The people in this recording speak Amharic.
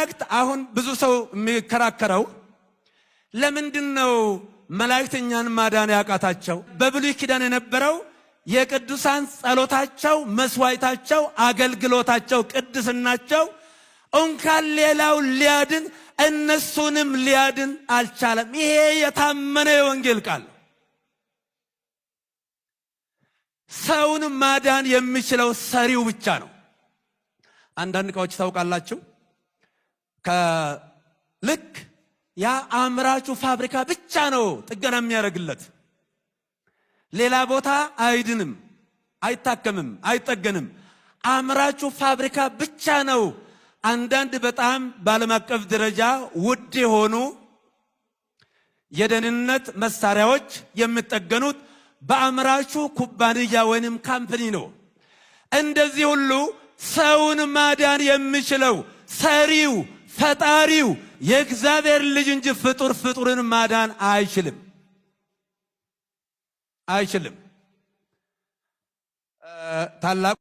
መላእክት አሁን ብዙ ሰው የሚከራከረው ለምንድን ነው መላእክት እኛን ማዳን ያቃታቸው? በብሉይ ኪዳን የነበረው የቅዱሳን ጸሎታቸው፣ መስዋዕታቸው፣ አገልግሎታቸው፣ ቅድስናቸው እንኳን ሌላው ሊያድን እነሱንም ሊያድን አልቻለም። ይሄ የታመነ የወንጌል ቃል። ሰውን ማዳን የሚችለው ሰሪው ብቻ ነው። አንዳንድ እቃዎች ታውቃላችሁ፣ ከልክ ያ አምራቹ ፋብሪካ ብቻ ነው ጥገና የሚያደርግለት። ሌላ ቦታ አይድንም፣ አይታከምም፣ አይጠገንም። አምራቹ ፋብሪካ ብቻ ነው። አንዳንድ በጣም በዓለም አቀፍ ደረጃ ውድ የሆኑ የደህንነት መሳሪያዎች የሚጠገኑት በአምራቹ ኩባንያ ወይንም company ነው። እንደዚህ ሁሉ ሰውን ማዳን የሚችለው ሰሪው ፈጣሪው የእግዚአብሔር ልጅ እንጂ ፍጡር ፍጡርን ማዳን አይችልም አይችልም። ታላቁ